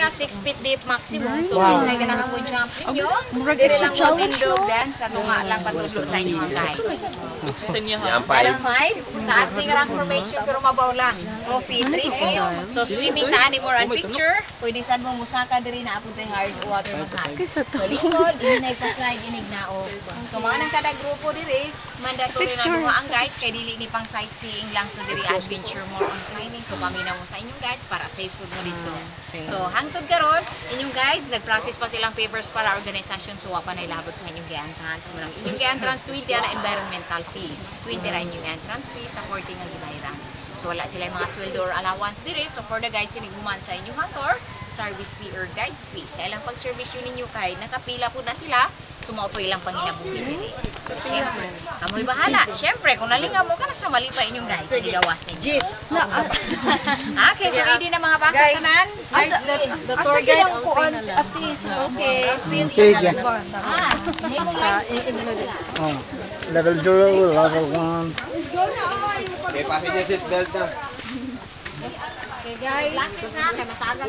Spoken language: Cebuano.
siya 6 feet deep maximum. So kinsay ganahan mo jump ninyo, Murag diri it's a lang mo challenge, tindog, then sa tunga lang patudlo sa inyong guides. Sa niya ha. Yan, 5. Parang 5, taas ni nga rock formation pero mabaw lang. 2 feet, 3 feet. So swimming na ani more on picture. Pwede sad mo musaka diri na apod hard water massage. So likod, inay pa slide, inig nao. So mga nang kada grupo diri, mandatory na duha ang guides kay dili ni pang sightseeing lang, so diri adventure, more on climbing. So paminaw mo sa inyong guides para safe pud mo dito. So hangtod karon, inyong guides nag-process pa silang papers para organization, so wa pa na ilabot sa inyong entrance mo lang. Inyong entrance 20 na environmental fee. 20 ra inyong entrance fee sa 40 nga gibayaran. So wala sila yung mga sweldo or allowance diri. So for the guides, siniguman sa inyong motor, service fee or guides fee. Sa ilang pag-service yun ninyo kay nakapila po na sila, so mao po ilang panginabuhi diri. So syempre, kamoy bahala. Syempre, kung nalingaw mo ka na sa mali pa inyong guides, sige gawas ninyo. Jis. Okay, so ready na mga basa tanan? The Asa tour guide, silang all kuan pay na lang. ate sa Okay. Sige. Ah, hindi mo Sa Oh. Level 0, level 1. Okay, passenger seat belt na. Glasses na, kay matagag.